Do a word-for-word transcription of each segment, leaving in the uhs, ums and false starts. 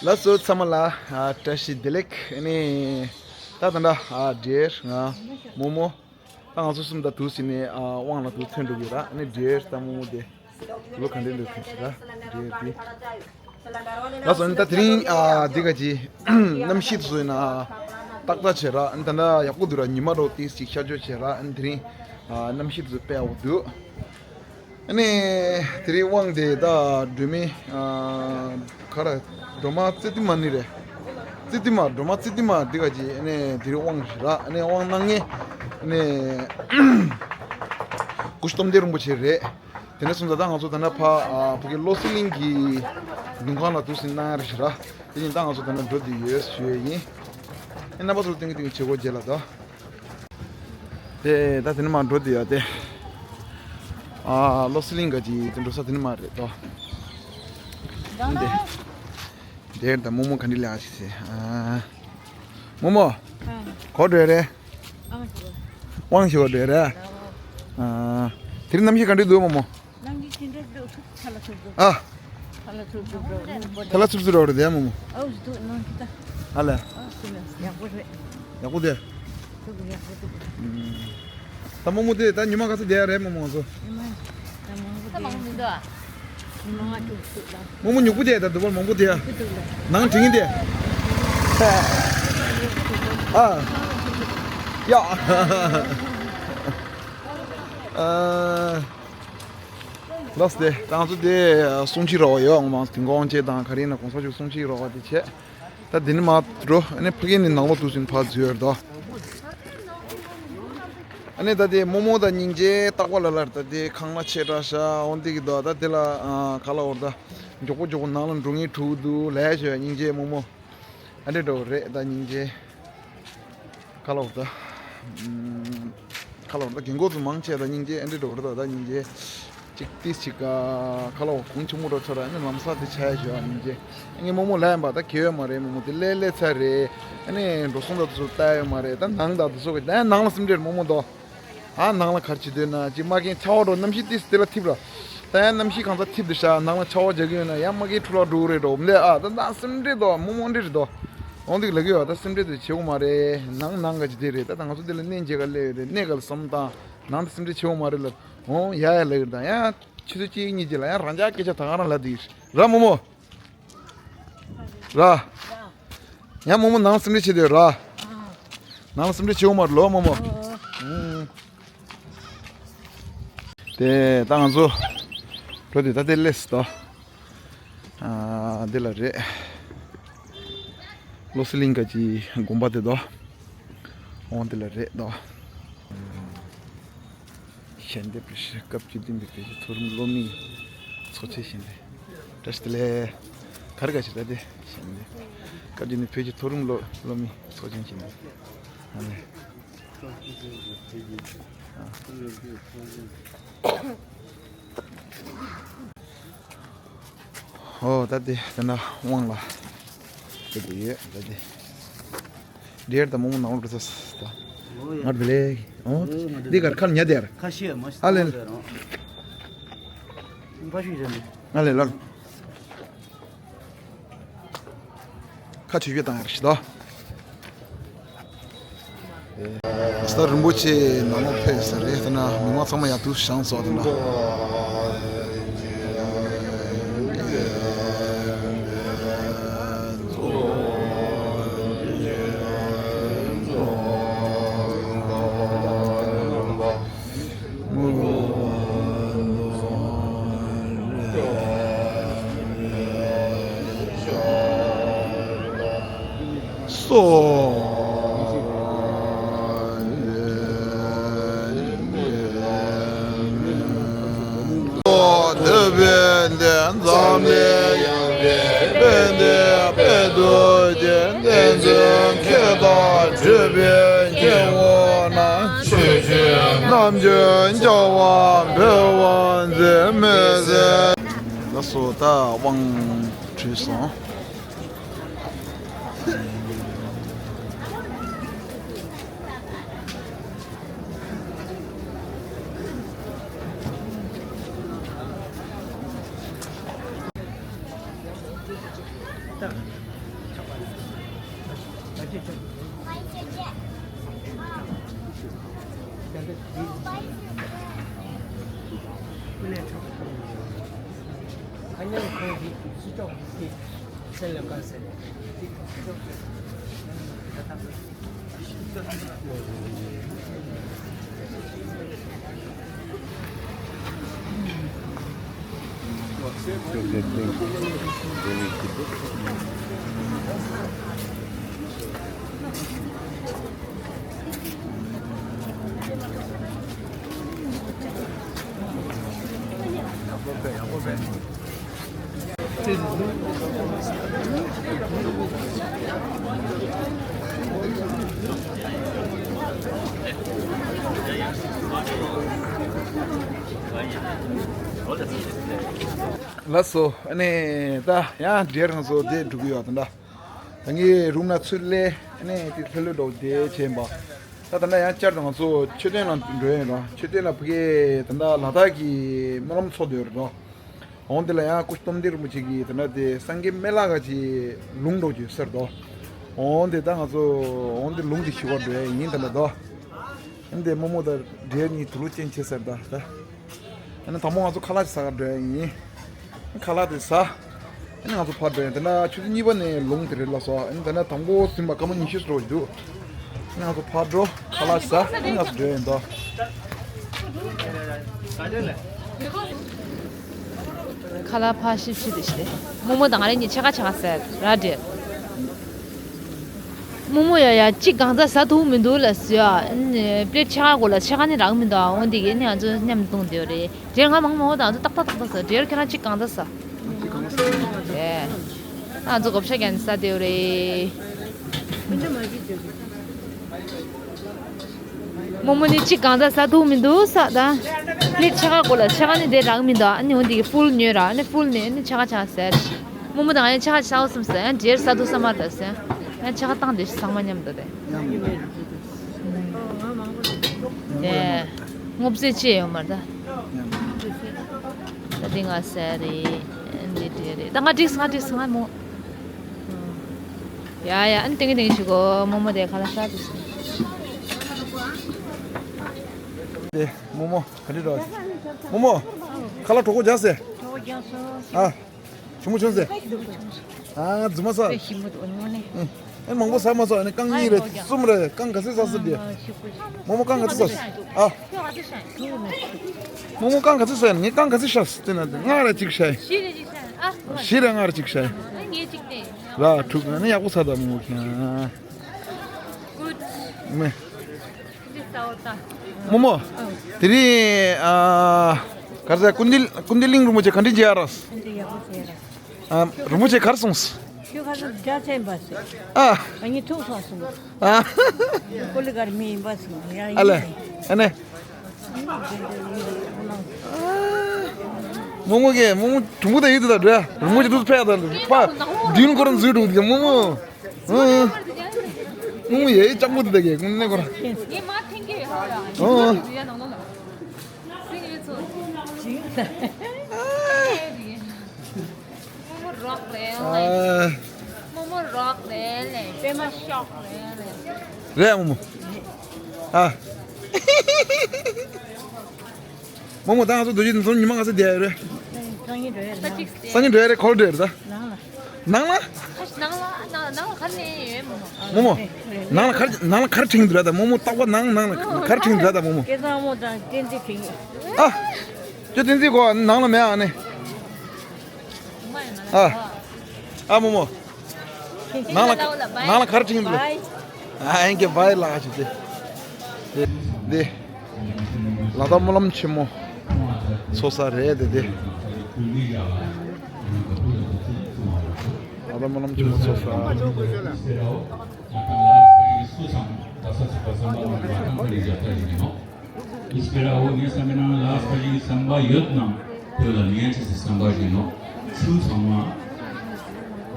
ལགས་སོ་ཚང་མ་ལ་ཨ་བཀྲ་ཤིས་བདེ་ལེགས། ཨ་ནི་ད་ད་ལྟ་ཨ་འདིར་ང་རྨོ་མོ་ད་ང་ཚོ་གསུམ་ད་དུས་ཟིན་ནས་ཨ་དབང་ལ་དུས་ཐོན་འགྲོ་གི་ཡོད་ར། ཨ་ནི་འདིར་ད་རྨོ་མོ་དེ་ལོ་ག་འདྲ་འདུག་ཐོན་ཤི་ར་འདིར་དེ། ལགས་སོ། ཨ་ནི་ད་དེ་རིང་ཨ་འདི་ག་ཅི་གནམ་གཤིས་དེ་ཚོ་ཡིན་ན་ཏག་ཏག་བྱས་ར། ཨ་ནི་ད་ལྟ་ཡག་པོ་འདུག་ར། ཉི་མ་རོ་ཏིས་ཅིག་ཤར་བསྐྱོད་བྱས་ར། ཨ་ནི་དེ་རིང་ཨ་གནམ་གཤིས་དེ་ཚོ་དཔེ་ཡག་པོ་འདུག་ཨ་ནི་དེ་རིང་དབང་དེ་ད་སྒྲོལ་མའི་ཨ་ག་ར་སྒྲོལ་མ་ཙི་ཏི་མ་ནི་རེད། ཙི་ཏི་མ་སྒྲོལ་མ་ཙི་ཏི་མ་འདི་ག་ཅི་ཨ་ནི་དེ་རིང་དབང་རེད་ར། ཨ་ནི་དབང་གནང་ངེས་ཨ་ནི་སྐུ་ཞབས་སྟོབས་ལྡན་རིན་པོ་ཆེ་རེད། དེ་ནས་སོང་ཙང་ད་ང་ཚོ་ད་ནི་ཕ་ཨ་ཕ་གི་བློ་གསལ་གླིང་གི་མདུན་ཁང་ལ་འདུག་སེ་གནང་ཡ་རེད་ར། དེ་ཡིན་ད་ང་ཚོ་ད་ནི་འགྲོ་བསྡད་ཡོད་ཞུ་ཡས་ཡིན། ཨ་རྣམ་པ་ཚོ་ཏིང་ཏིང་བྱེད་སྒོ་རྒྱལ་ལ་ད། དེ་ད་དེ་ནས་མར་འགྲོ་དེ་ཡ་དེ། ཨ་བློ་གསལ་གླིང་ག་ཅི་དེ་འགྲོ་ས་དེ་ནས་མར་རེད་དོ། འདི་དེར་ད་རྨོ་མོ་ག་འདྲི་ལས་ཞིག་ཟེར། ཨ་རྨོ་མོ། ག་འགྲོ་རེད། དབང་ཞིག་འགྲོ་རེད། ཨ་དེ་རིང་གནམ་གཤིས་ག་འདྲི་འདུག་རྨོ་མོ། ནང་གི་ཁྱི་འདྲ་འདྲ་ཐུག་ཁ་ལ་ཐུག་འགྲོ། ཨ། ཁ་ལ་ཐུག་ཐུག་འགྲོ། ཁ་ལ་ཚུབ་ཚུབ་འགྲོ་རེད་དེ་རྨོ་མོ། ཨའུ་ཐུག་ནང་གི་ད། ཨ་ལས། ཨ་སུ་ལ་ཡག་པོ་རེད། ཡག་པོ་དེ། ཐུག་ཡག་པོ་འདུག་ཨུམ། ད་རྨོ་མོ་དེ་ད་ཉི་མ་ག་ཚོད་བསྡད་ཡ་རེད་རྨོ་མོ་ང་ཚོ། ཉི་མ་ད་མང་པོ་ད་མང་པོ་འདུག་ཉི་མ་ལྔ་དྲུག་ཅིག་ལ། རྨོ་མོ་ཉུག་པོ་བསྡད་ད་དུ་བར་མང་པོ་བསྡད་ཡ། ཐུག་ཐུག་ལ། ནང་དྲིན་གྱིས་བསྡད། ཨ། ཡ། ཨ། ལགས་སེ། ད་ང་ཚོ་དེ་གསུང་ཆོས་རོགས་ཡོད་ངོ་མ་དེ་གོང་ཆེ་དང་ག་རེ་ཡིན་ན་གོང་ས་མཆོག་གསུང་ཆོས་རོགས་དེ་བྱས། ད་དེ་ནི་མ་འགྲོ་ཨ་ནི་ཕ་གི་ནི་ནང་ལོགས་དུ་ཟིན་ཕར་འཛུལ་ཡོད་དོ། ཨ་ནི་ད་དེ་རྨོ་མོ་དང་སྙིང་རྗེ་རྟག་པ་ལ་ལར་ད་དེ་ཁང་གླ་ཆེ་དྲགས་ཤག་འོན་ཏེ་གི་དོ་ད་དེ་ལ་ག་ལ་འོར་ད་མགྱོགས་པོ་མགྱོགས་པོ་ནང་ལ་འགྲོ་ངེས་ཁྲུག་འདུག་ལས་བྱོས་སྙིང་རྗེ་རྨོ་མོ། ཨ་འདྲེ་འགྲོ་རེད་ད་སྙིང་རྗེ། ཁ་ལོ་ད། ཁ་ལོ་ད་རྒན་གོག་ཚོ་མང་ཆེ་ད་སྙིང་རྗེ་ཨ་འདྲེ་འགྲོ་རེད་ད་སྙིང་རྗེ། ཅིག་ཏིས་ཅིག་ཁ་ལོ་གུང་ཆུང་མོ་འགྲོ་ཚོ་ར་ཨ་ནི་ལམ་སང་དེ་ཆ་ཡ་ཞོ་སྙིང་རྗེ། ངའི་རྨོ་མོ་ལ་ཡིན་པ་ད་གེ་ཡོད་མ་རེད་རྨོ་མོ་དེ་ལས་ལས་ཚ་རེད། ཨ་ནི་འགྲོ་སོང་ད་དུ་སུ་ལྟ་ཡོད་མ་རེད་ད་ནང་ད་དུ་སུ་གི་ད་ནང་ལ་སེམས་ཁྲལ་རྨོ་མོ་དོ། ཨ་ནང་ལ་གར་བྱེད་འདོད་ན་ཅི་མ་རྒན་ཆར་པ་འགྲོ་གནམ་གཤིས་ཏིས་དེ་ལ་ཐིབས་ར། ད་ཡང་གནམ་གཤིས་གང་ས་ཐིབས་འདི་ཤ་ནང་ལ་ཆར་པ་རྒྱག་གི་ཡོད་ན་ཡང་མ་རྒན་འཁྲུ་ལ་འགྲོ་གི་རེད་འགྲོ་མ་ལས་ཨ་ད་ད་སེམས་ཁྲལ་དོ་རྨོ་མོ་འདྲེ་རེད་དོ། འོང་འདི་ལ་གི་ཡོད་ད་སེམས་ཁྲལ་དོ་བྱེད་དགོས་མ་རེད་ནང་ནང་ག་ཅི་དེ་རེད་ད་ད་ང་ཚོ་འདི་ལ་གནས་མཇལ་ག་སླེབས་ཡོད་རེད་གནས་ག་ལ་བསམ་བཏང་ནང་ད་སེམས་ཁྲལ་བྱེད་དགོས་མ་རེད་ལ་འོང་ཡ་ཡ་ལ་གི་ད་ཡང་ཆུ་ཚོད་གཅིག་གཉིས་རྗེས་ལ་ཡང་རང་ཅག་སྐད་ཆ་ད་ག་རང་ལ་དེ་ར་རྨོ་མོ། ར། ཡང་རྨོ་མོ་ནང་སེམས་ཁྲལ་བྱེད་དུས་ར། ནང་ལ་སེམས་ཁྲལ་བྱེད་འོང་མ་རེད་ལོ་རྨོ་མོ། ཨུམ། དེ་ད་ང་ཚོ་འགྲོ་དུས་ད་དེ་སླེབས་སོང་། ཨ་འདི་ལ་རེད། བློ་གསལ་གླིང་ག་ཅི་དགོན་པ་དེ་དོ། འོང་འདི་ལ་རེད་དོ། ཞལ་འདེབས་རེ་ཞུ་སྐབས་བཅུ་བདུན་པའི་བོད་ཀྱི་མཐོ་རིམ་སློབ་མའི་ཚོགས་ཆེན་ཞལ་འདེབས། བཀྲ་ཤིས་བདེ་ལེགས། ག་རེ་ག་ཞིག་རེད་དེ་ཞལ་འདེབས། སྐབས་བཅུ་བདུན་བོད་ཀྱི་མཐོ་རིམ་སློབ་སློབ་མའི་ཚོགས་ཆེན་ཞལ་འདེབས། ཨ་ནི། ཨོ་ད་དེ་ད་ན་དབང་ལ་དེ་དེ་ཡོད་ད་དེ། འདིར་ད་མོ་མོ་ནང་ལོགས་ས་ད། ང་དེ་ལས་ཨོ་འདི་གར་ཁར་ཉལ་དེར། ཁ་ཤས་མ་ཤི་ཨ་ལེ། ཕ་ཤུ་ཡི་ཨ་ལེ་ལར། ཁ་ཆུ་ཆུ་བཏང་ཡག་ཞིག་དོ། ས་རིན་པོ་ཆེ་ནང་ལོགས་ཕེབས་ས་རེད་ཟེར་ན་མི་མང་ཚང་མ་ཡག་ཏུ་བཞེངས་སོགས་དང་འདྲ། སོ། འདི་དཔལ་ལྡན་འཛམ་གླིང་དཔལ་ལྡན་དཔལ་དུ་བརྒྱན་བསྟན་འཛིན་མཁྱེན་དང་སྤྲུལ་པའི་སྐྱེ་བོ་རྣམས། ཆོས་ཀྱི་རྣམ་འཕྲུལ་རྒྱལ་བ་འབུལ་བར་མཛད་མི་ཟད། ལགས་སོ་ད་དབང་གྲོལ་སོང་། ལགས་སོ། ཨ་ནི་ད་ཡང་འདིར་ང་ཚོ་དེ་འགྲོ་གི་ཡོད་ད། ད་ངའི་རུམ་ན་ཚུར་སླེབས། ཨ་ནི་དེ་ལྷོད་ལྷོད་འགྲོ་དེ་བྱས་པ། ད་ད་ལྟ་ཡང་བསྐྱར་དུ་ང་ཚོ་མཆོད་རྟེན་ལ་འགྲོ་ཡིན་རོ། མཆོད་རྟེན་ལ་ཕ་གི་ད་ལྟ་ལ་དྭགས་ཀྱི་སྨོན་ལམ་ཚོགས་བསྡད་ཡོད་རེད་དོ། འོང་དེ་ལ་ཡང་སྐུ་སྟོབས་ལྡན་རིན་པོ་ཆེ་གིས་ད་ལྟ་དེ་སངས་རྒྱས་སྨན་བླ་ག་ཅིག་ལུང་འགྲོ་རྒྱུ་ཟེར་དོ། འོང་དེ་ད་ང་ཚོ་འོང་དེ་ལུང་དེ་ཞུ་བར་འགྲོ་ཡ་ཡིན་ད་ལྟ་དོ། འདི་རྨོ་མོ་དང་འབྲས་གཉིས་དུག་ལོག་ཅན་ཆེ་ཟེར་ད་ད། ཨ་ནི་དང་པོ་ང་ཚོ་ཁ་ལག་ཅིག་ཟ་ག་འགྲོ་ཡ་ཡིན། ཁ་ལག་དེ་ཟ། ཨ་ནི་ང་ཚོ་ཕར་འགྲོ་ཡ་ཡིན། དེ་ན་ཆུ་ཚོད་གཉིས་པ་ནས་ལུང་དེ་རེད་ལ་སོ། ཨ་ནི་དེ་ན་དང་པོ་ཟིན་པ་སྐར་མ་ཉི་ཤུ་ཙམ་འགྲོ་གི་འདུག་ཨ་ནི་ང་ཚོ་ཕར་འགྲོ། ཁ་ལག་ཟ། ཨ་ནི་ང་ཚོ་འགྲོ་ཡ་ཡིན་ད། ཁ་ལག་ཕར་ཤིབ་ཤིབ་དེ་ཤི་དེ། རྨོ་མོ་དང་ང་རེ་གཉིས་ཕྱེད་ཀ་ཕྱེད་ཀ་ཟས་ར་འདྲེ། རྨོ་མོ་ཡ་ཡ་གཅིག་གང་ཚ་ཟ་ཐུབ་མི་འདུག་ལ་ཟེར་ཡ། ཨ་ནི་པླེཊ་ཕྱེད་ཀ་གོ་ལ་ཕྱེད་ཀ་ནི་རག་མི་འདུག་འོ་འདི་གི་ནི་ང་ཚོ་མཉམ་བཏུང་དེ་རེད། འདྲེར་ང་མང་མང་བོ་དང་ཚོ་ཏག་ཏག་ཏག་ཏག་ཟ། འདྲེར་ཁྱེད་རང་གཅིག་གང་ཚ་ཟ། གཅིག་གང་ཚ་ཟ། ཨེ། ང་ཚོ་བགོ་བཤའ་རྒྱག་ནས་ཟ་དེ་རེད། རྨོ་མོ་ནི་གཅིག་གང་ཚ་ཟ་ཐུབ་མི་འདུག་ས་ད། པླེཊ་ཕྱེད་ཀ་གོ་ལ་ཕྱེད་ཀ་ནི་དེ་རག་མི་འདུག་ཨ་ནི་འོ་འདི་གི་ཕུལ་ཉོས་ར། ཨ་ནི་ཕུལ་ནས་ཨ་ནི་ཕྱེད་ཀ་ཕྱེད་ཀ་ཟས། རྨོ་མོ་དང་ཡང་ཕྱེད་ཀ་ཕྱེད་ཀ་བསམ་ཟ། ཡང་འདྲེར་ཟ་ཐུབ་ས་མ་རེད་ཟ། ཡང་ཕྱེད་ཀ་བཏང་དེ་ཚང་མ་མཉམ་དུ་དེ། ཡང་མི་འདུག་དེ་སྔོ་ཚལ་ཅི་ཡོད་མ་རེད་ད། ཡང་མི་འདུག་ད་འདི་ང་ཟས་རེད། འདི་འདྲ་རེད་ད། ང་འགྲིག་སོང་། ང་འགྲིག་སོང་། ང་མོ། ཡ་ཡ། ཨ་ནི་ཏིང་ངེ་ཏིང་ཞུ་གོ། རྨོ་མོ་དེ་ཁ་ལག་ཟ་དུས་སུ། དེ་རྨོ་མོ་ག་འདྲ་འགྲོ། རྨོ་མོ། ཁ་ལག་གྲོགས་པོ་རྒྱག་ཟེ། གྲོགས་པོ་རྒྱག་སོང་། ཨ། ཞིམ་པོ་བྱུང་ཟེ། ཞིམ་པོ་བྱུང་། ཨ། རྫུན་མ་ཟ། དཔེ་ཞིམ་པོ་འདུག་དངོས་གནས། ཨ། ཨེ་མང་པོ་ཟ་མ་ཟ། ཨ་ནི་རྐང་གཉིས་རེད། གསུམ་རེད། རྐང་ག་ཚོད་ཟ་ཟེར་དེ། ཨ། ཞིམ་པོ་ཞིམ་པོ། རྨོ་མོ་རྐང་ག་ཚོད་ཟ། ཨ། རྨོ་མོ་རྐང་ག་ཚོད་ཟ། ངས་རྐང་ག་ཚོད་ཤ་ཟ་དེ་ན་དེ་ལྔ་རེ་གཅིག་ཤ། བཞི་རེ་གཅིག་ཤ། ཨ། བཞི་རེ་ལྔ་རེ་གཅིག་ཤ། ཨ། ངས་གཅིག་སྟེ། ར་དྲུག་ཨ་ནི་ཡག་པོ་ཟ་ད་རྨོ་མོ་ཁྱེད། Good. མེ། འདི་ཟ་འོ་ད། རྨོ་མོ། ཨ། དེ་རིང་ཨ། ག་རེ་ཟ། ཀུན་མཁྱེན་ཀུན་མཁྱེན་གླིང་རིན་པོ་ཆེ་ག་འདྲ་མཇལ་ཡ་རག་སོང་། འདི་ཡག་པོ་མཇལ་ཡ་རག་སོང་། ཨ། རིན་པོ་ཆེ་གར་སོང་། ཁྱོད་ཁ་སང་རྒྱ་ཆེན་པ་ཟེར། ཨ། ང་གཉིས་ཐུག་སོང་གསུངས། ཨ། ཀོ་ལི་གར་མི་ཡིན་པ་གསུངས། ཡང་ཨ་ལེ། ཡིན། ཨ་ནེ། རྨོ་མོ་གིས་རྨོ་མོ་གྲུང་པོ་དང་ཡིད་དུ་དང་འགྲོ་ཡ། རིན་པོ་ཆེ་དུས་ཕེབས་དང་ཕ་དུས་ནི་ཁོ་རང་འཛུལ་འགྲོ་གི་རྨོ་མོ། ཨ། རྨོ་མོ་ཡའི་སྤྱང་པོ་དེ་དག་གིས་ཀུན་ནས་ཁོ་རང་། ངས་མ་འཐེན་གི་ཡོད་ཡ། ཨ། ཡ་ནང་ལོགས་ལ། སིང་ཡོད་ཚོ། རྨོ་མོ་རོགས་རེད་ལེ། ཨ། རྨོ་མོ་རོགས་རེད་ལེ། པད་མ་ཤོག་རེད་ལེ། རེད་རྨོ་མོ། ཨ། རྨོ་མོ་ད་ང་ཚོ་རྡོ་རྗེ་གདན་ཚོ་ཉི་མ་ག་ཚོད་བསྡད་ཡོད་རེད། སང་ཉིན་འགྲོ་ཡ་རེད། སང་ཉིན་འགྲོ་ཡ་རེད། ག་པར་འགྲོ་ཡ་རེད་ད། ནང་ལ། ནང་ལ། ནང་ལ་ནང་ལ་ག་རེ་ཡོད་རྨོ་མོ། རྨོ་མོ། ནང་ལ་ག་རེ་ནང་ལ་ག་རེ་དྲན་གྱི་འདུག་ར་ད་རྨོ་མོ། རྟག་པར་ནང་ནང་ལ་ག་རེ་དྲན་གྱི་འདུག་ར་ད་རྨོ་མོ། སྐལ་བཟང་རྨོ་དང་བསྟན་འཛིན་དྲན་གྱི། ཨ། ཁྱོད་བསྟན་འཛིན་གོ་ནང་ལ་མེད་ཨ་ནི། ཨ། ཨ་རྨོ་མོ། ནང་ལ་ནང་ལ་ག་རེ་དྲན་གྱི་འདུག་ཨ་ཨེ་གེ་བའི་ལ་ཞིག་དེ། དེ་དེ། ལ་དྭགས་སྨོན་ལམ་ཆེན་མོ་ཚོགས་ས་རེད་དེ་དེ། ལ་དྭགས་སྨོན་ལམ་ཆེན་མོ་ཚོགས་ས། ཨིས་པེ་ར་འོ་ངའི་བསམ་པའི་ནང་ལ་ལ་དྭགས་པ་ཞིག་བསམ་པ་ཡོད་ནམ། དེ་ལ་ལན་ཅི་ཟེར་བསམ་པ་ཞིག་ནོ། ཚུལ་ཚང་མ།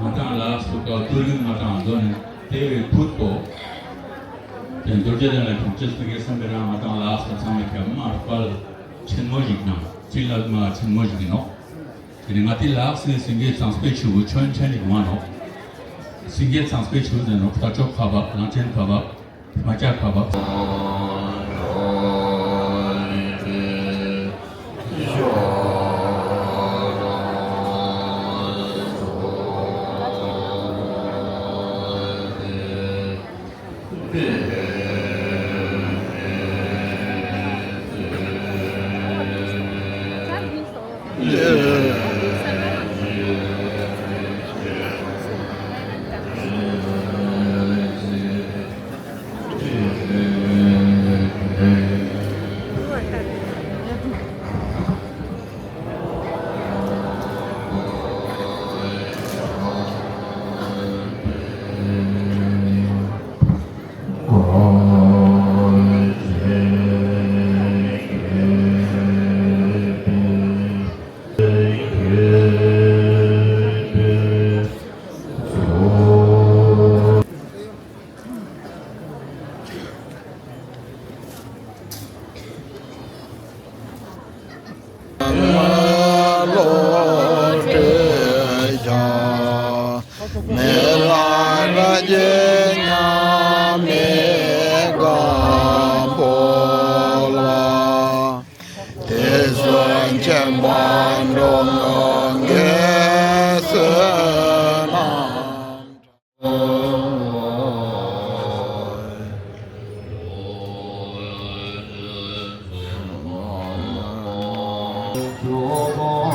ང་དང་ལ་དྭགས་སུ་ཀ་ཏུ་རིན་ང་དང་འདོ་ནས་དེ་བས་ཕུད་དོ། དེ་རྡོ་རྗེ་གདན་ལ་གྲོང་ཁྱེར་སུ་ངའི་བསམ་པའི་ནང་ང་དང་ལ་དྭགས་སུ་ཚང་མ་ཁྱབ་མ་དཔལ་ཆེན་མོ་ཞིག་ནང་ཅི་ལ་མ་ཆེན་མོ་ཞིག་ནོ། དེ་ནས་ང་དེ་ལ་དྭགས་སུ་སེང་གེ་གཙང་པོའི་ཆུ་བོ་ཆོན་ཆེན་ཞིག་མ་ནོ། སེང་གེ་གཙང་པོའི་ཆུ་བོ་ཟེར་ནོ་ཕ་ཅོག་ཁ་བབ་གླང་ཆེན་ཁ་བབ། མ་ཅག་ཁ་བབ།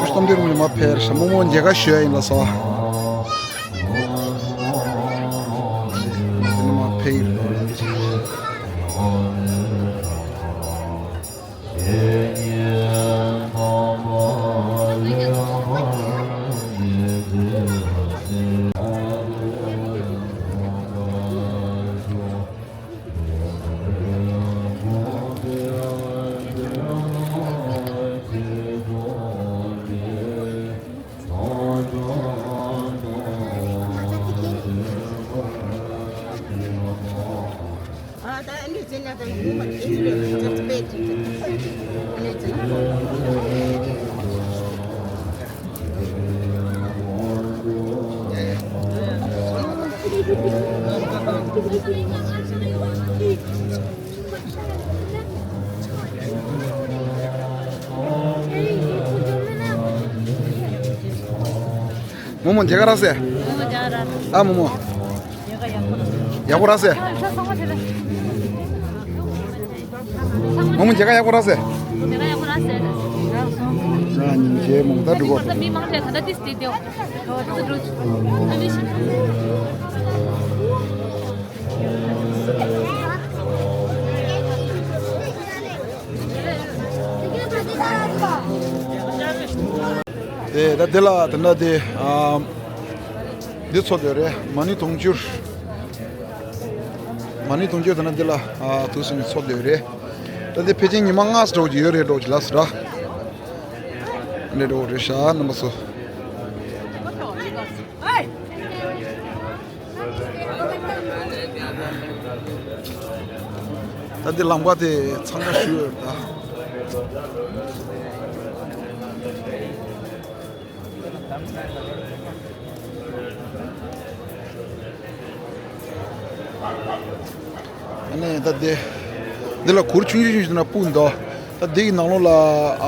སྟོན་པའི་རུ་ལ་མར་ཕེབས་རེད་ཤག་རྨོ་མོ་མཇལ་ཁ་ཞུ་ཡ་ཡིན་ལགས་སོ། དེ་ནས་མར་ཕེབས་ཡིན། རྨོ་མོ་མཇལ་ཁ་རག་སོང་། ཨ་རྨོ་མོ། ཡག་པོ་རག་སོང་། རྨོ་མོ་མཇལ་ཁ་ཡག་པོ་རག་སོང་། ཨ་སྙིང་རྗེ། རྨོ་མོ་ད་འགྲོ་གོ། དེ་ད་འདི་ལ་དེ་འདྲ་དེ་ཨ་འདི་ཚོ་དེ་རེད། མ་ཎི་དུང་ཕྱུར། མ་ཎི་དུང་ཕྱུར་དེ་འདྲ་འདི་ལ་ཨ་དུས་སུ་ནི་ཚོ་དེ་རེད། ད་འདི་ཕལ་ཆེར་ཉི་མ་ལྔ་ཙམ་འགྲོ་གི་ཡོད་རེད། འགྲོ་གི་ལ་སུ་ར་འདི་འགྲོ་རེད་ཤག་རྣམ་པ་ཚོ། ད་འདི་ལམ་ཁ་དེ་འཚང་ཁ་ཞུ་ཡོད་ད། ཨ་ནི་ད་འདི་འདི་ལ་གུར་ཆུང་ཆུང་ཆུང་ཆུང་ན་སྤུ་འདུག་ད་འདི་གི་ནང་ལོགས་ལ་ཨ་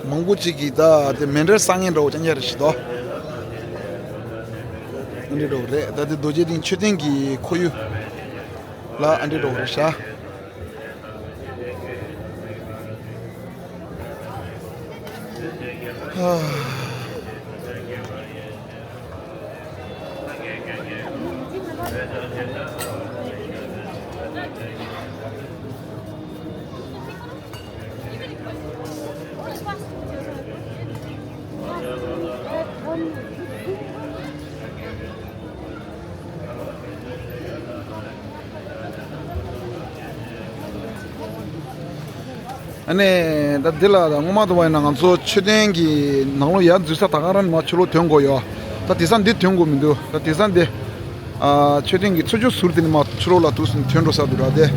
མང་པོ་ཅིག་གིས་ད་དེ་མེ་འདྲེན་བསང་མཁན་འདྲ་བོ་ཅང་ཅང་རེ་ཞིག་འདུག་ཨ་འདྲ་འདྲ་བོ་རེད། ད་དེ་རྡོ་རྗེ་གདན་མཆོད་རྟེན་གྱི་ཁོར་ཡུག་ལ་ཨ་འདྲ་འདྲ་བོ་རེད་ཤག་ཨ་ནི་ད་འདི་ལ་ད་སྔོན་མ་དུ་བ་ཡིན་ན་ང་ཚོ་མཆོད་རྟེན་གྱི་ནང་ལོགས་ཡར་འཛུལ་ས་ད་ག་རང་ནས་མར་ཕྱི་ལོགས་ཐོན་དགོས་ཡོད། ད་དེང་སང་འདི་ཐོན་དགོས་མི་འདུག་ད་དེང་སང་འདི་ཨ་མཆོད་རྟེན་གྱི་ཚུར་ཕྱོགས་ཟུར་དེ་ནས་མར་ཕྱི་ལོགས་ལ་འདུག་སེ་ཐོན་འགྲོ་ས་འདུག་ར་དེ།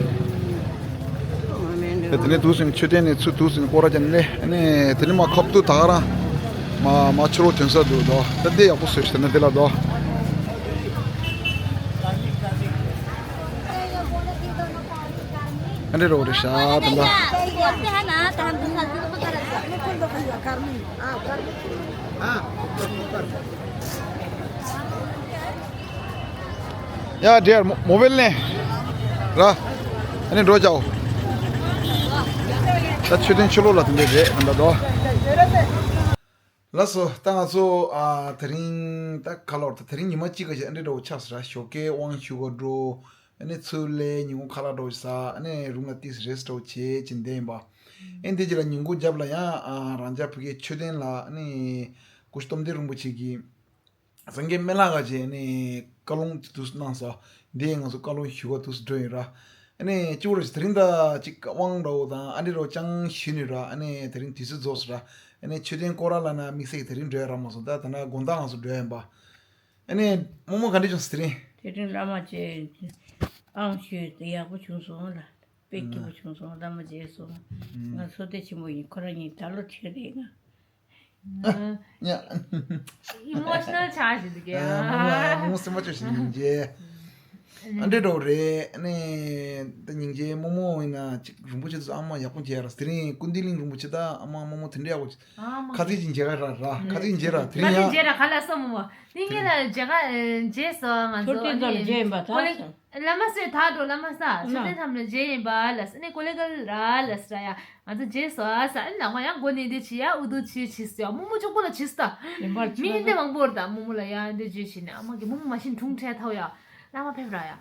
ད་དེ་ནས་འདུག་སེ་མཆོད་རྟེན་ནས་ཚུར་འདུག་སེ་སྐོར་ར་བརྒྱབ་ནས་ཨ་ནི་དེ་ནས་མར་ཁ་ཐུག་ད་ག་རང་མར་མར་ཕྱི་ལོགས་ཐོན་ས་འདུག་དོ། ད་འདི་ཡག་པོ་བཟོས་ཤག་ད་ནི་འདི་ལ་དོ། ཨ་འདྲ་རོ་རེད་ཤག་ད་ལ། ཡ་འདྲེར་མོ་བེལ་ནས་ར། ཨ་ནི་འགྲོ་བྱའོ། ད་མཆོད་རྟེན་ཕྱི་ལོགས་ལ་དེ་འདྲ་རེད་ཨ་ད་དོ། ལགས་སོ། ད་ང་ཚོ་ཨ་དེ་རིང་ད་ག་ལོར་ད་དེ་རིང་ཉི་མ་གཅིག་ག་ཞིག་ཨ་འདྲ་འདྲ་བོ་ཆགས་སོང་ར། ཞོགས་ཀས་དབང་ཞུ་ག་འགྲོ། ཨ་ནི་ཚུར་སླེབས་ཉིན་གུང་ཁ་ལག་འདྲ་བོ་ཟ། ཨ་ནི་རུམ་ལ་ཏིས་རེ་སི་ཊི་འདྲ་བོ་བྱེད་ཅིག་བསྡད་ཡིན་པ། ཨ་ནི་དེ་རྗེས་ལ་ཉིན་གུང་རྒྱབ་ལ་ཡང་ཨ་རང་ཅག་བོད་ཀྱི་མཆོད་རྟེན་ལ་ཨ་ནི་སྐུ་ཞབས་སྟོབས་ལྡན་རིན་པོ་ཆེ་གིས་སངས་རྒྱས་སྨན་བླ་ག་བྱས་ནས་བཀའ་ལུང་དུ་གནང་སོང་། འདི་ང་ཚོ་བཀའ་ལུང་ཞུ་བ་དུ་འགྲོ་ཡིན་ར། ཨ་ནི་གཅིག་པུ་རེད། དེ་རིང་ད་གཅིག་དབང་འདྲ་བོ་དང་ཨ་འདྲ་རོ་ཅང་ཞུས་ནི་ར། ཨ་ནི་དེ་རིང་དུས་ཚོད་རྫོགས་སོང་ར། ཨ་ནི་མཆོད་རྟེན་སྐོར་ར་ལ་ན་དམིགས་བསལ་གྱི་དེ་རིང་འགྲོ་ཡ་རག་མ་སོང་། ད་ད་ན་དགོང་དག་ང་ཚོ་འགྲོ་ཡ་ཡིན་པ། ཨ་ནི་རྨོ་མོ་ག་འདྲ་བྱུང་སོང་དེ་རིང་། དེ་རིང་བླ་མ་མཇལ་ཨང་ཞུས་ཏེ་ཡག་པོ་བྱུང་སོང་ལ། དཔེ་སྐྱིད་པོ་བྱུང་སོང་། བླ་མ་མཇལ་སོང་། ང་ཚོ་དེ་ཆེན་པོ་ཡིན། ཁོ་རང་གཉིས་ད་ལོ་ཁྲིད་རེད་ང་། ཉ། ཨི་མོ་ཤི་ནལ་ཆགས་ཤིག་འདུག་གས། ཨ་མོ་ཨ་མོ་སེམས་པ་སྐྱོ་ཞིག་ཡིན་གྱི། ཨ་འདྲེ་འདྲ་བོ་རེད། ཨ་ནི་ད་སྙིང་རྗེ་རྨོ་མོ་ཡིན་ན་ཅིག་རིན་པོ་ཆེ་ཚོ་ཨ་མ་ཡག་པོ་མཇལ་ར། དེ་རིང་ཀུན་བདེ་གླིང་རིན་པོ་ཆེ་ད་ཨ་མ་རྨོ་མོ་དེ་འདྲ་ཡག་པོ་ཨ་མ་ཁ་ཚིག་ཅིག་མཇལ་ག་ར་ར་ཁ་ཚིག་མཇལ་ར། དེ་ཁ་རིང་ཚིག་ཡང་མཇལ་ར་ག་ལ་སོང་མོ་མོ། དེ་ངེད་ལ་མཇལ་ག་མཇལ་སོང་ང་ཚོ། མཆོད་རྟེན་ཚོ་ལ་མཇལ་ཡིན་པ་ད་ཀོ་ལེ་སོང་། བླ་མ་སྲས་ད་འགྲོ་བླ་མ་ས་མཆོད་རྟེན་ཐམ་ལ་མཇལ་ཡིན་པ་ལ་ཨ་ནི་ཀོ་ལེ་གལ་ར་ལ་ས་ཡ། ང་ཚོ་རྗེས་སུ་ཨ་ས་ཨ་ནང་མ་ཡང་སྒོ་ནས་འདི་བྱེད་ཡ་ཨུ་དུ་བྱེད་བྱེད་ཟེར་ཡ་རྨོ་མོ་གཅིག་པོ་ལ་བྱེད་ཟེར། མི་འདི་མང་པོ་རེད་ད་རྨོ་མོ་ལ་ཡ་འདི་བྱེད་བྱེད་ནས་ཨ་མ་གི་རྨོ་མོ་མ་ཤིན་དྲུང་ཁྲལ་ཐོག་ཡ་བླ་མ་ཕེབས་ར་ཡ།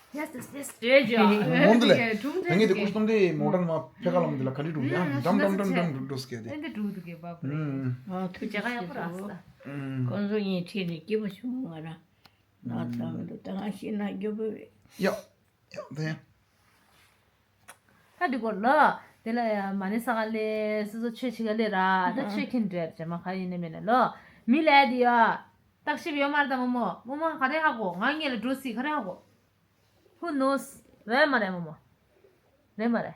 ཡ་སི་ཡ་སི་ཡ་སི་རེད་ཇོ། མོ་འདི་ལས་དྲུང་ད་ངས་དེ་ཁྲལ་ཀུ་ཤུ་སྟོང་དེ་མོ་ཊར་མ་ཕེ་ཁ་ལམ་འདི་ལ་ག་འདྲི་འགྲོ་ཡ་འགྲམ་འགྲམ་འགྲམ་འགྲམ་འགྲོ་སྐད་དེ། ཨེ་འདི་འགྲོ་འདུག་གི་བབ་རེད། ཨ་ཐུགས་རྗེ་ཆེ་ཇོ། ཁྱེད་ཀ་ཡག་པོ་ར་ས། ཁོང་ཚོ་ངའི་ཁྲིད་ནས་སྐྱིད་པོ་བྱུང་ང་ར། ང་ཚང་མི་འདུག་ད་ང་ཤི་ན་རྒྱུ་བོ་རེད། ཡ། ཡ་དེ། ད་འདི་སྐོར་ལ། དེ་ལ་ཡ་མ་ཎི་ས་ག་ལེ་སོ་སོ་ཆོས་བྱེད་ག་ལེ་ར་ད་ཆོས་ཁྱིན་འདྲེ་རྗེས་མ་ག་ཡིན་ནི་མེད་ན་ལོ། མི་ལ་དེ་ཡ། བརྟག་ཞིབ་ཡོད་མ་རེད་ད་མོ་མོ། མོ་མོ་ག་རེ་ཧ་གོ་ང་ངེད་ལ་འགྲོ་སྲིད་ག་རེ་ཧ་གོ། Who knows? རེད་མ་རེད་མོ་མོ། རེད་མ་རེད།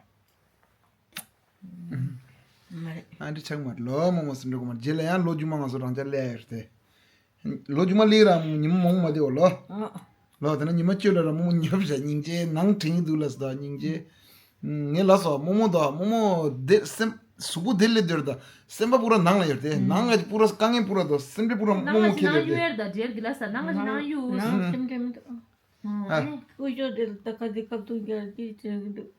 མ་རེད། ཨ་འདྲི་ཆགས་མ་རེད་ལོ་མོ་མོ་སུ་འགྲོ་གི་མ་རེད། རྗེས་ལ་ཡང་ལོ་རྒྱུས་མ་ང་ཚོ་རང་ཅག་ལས་ཡོད་རེད་དེ། ལོ་རྒྱུས་མ་ལས་རང་ཉི་མ་མང་པོ་མ་བསྡད་འོ་ལོ། ལོ་དེ་ན་ཉི་མ་བཅུ་ལ་རང་མོ་མོ་ཉོབ་བྱ་སྙིང་རྗེ་ནང་དྲན་གྱི་འདུག་ལ་སོ་སྙིང་རྗེ། ངས་ལ་སོ་མོ་མོ་དོ་མོ་མོ་དེ་སེམས་གཟུགས་པོ་དེ་ལས་སྡོད་ད་སེམས་པ་པུ་ར་ནང་ལ་ཡོད་དེ་ནང་ང་ཅི་པུ་ར་དཀའ་ངལ་པུ་ར་དོ་སེམས་པ་པུ་ར་མོ་མོ་ཁྱེད་དེ་དེ། ནང་ང་ཅི་ནང་ཡུལ་ད་རྗེར་གི་ལ་ས་ནང་ང་ཅི་ནང་ཡུལ། ནང་སེམས་ཁྲལ་མི་འདུག་ཨ་ནི་དབུ་ཞོག་དེ་ལ་ད་ཁ་དེ་ཁབ་ཏུ་རྒྱག་དེ་བྱེད་གི་འདུག་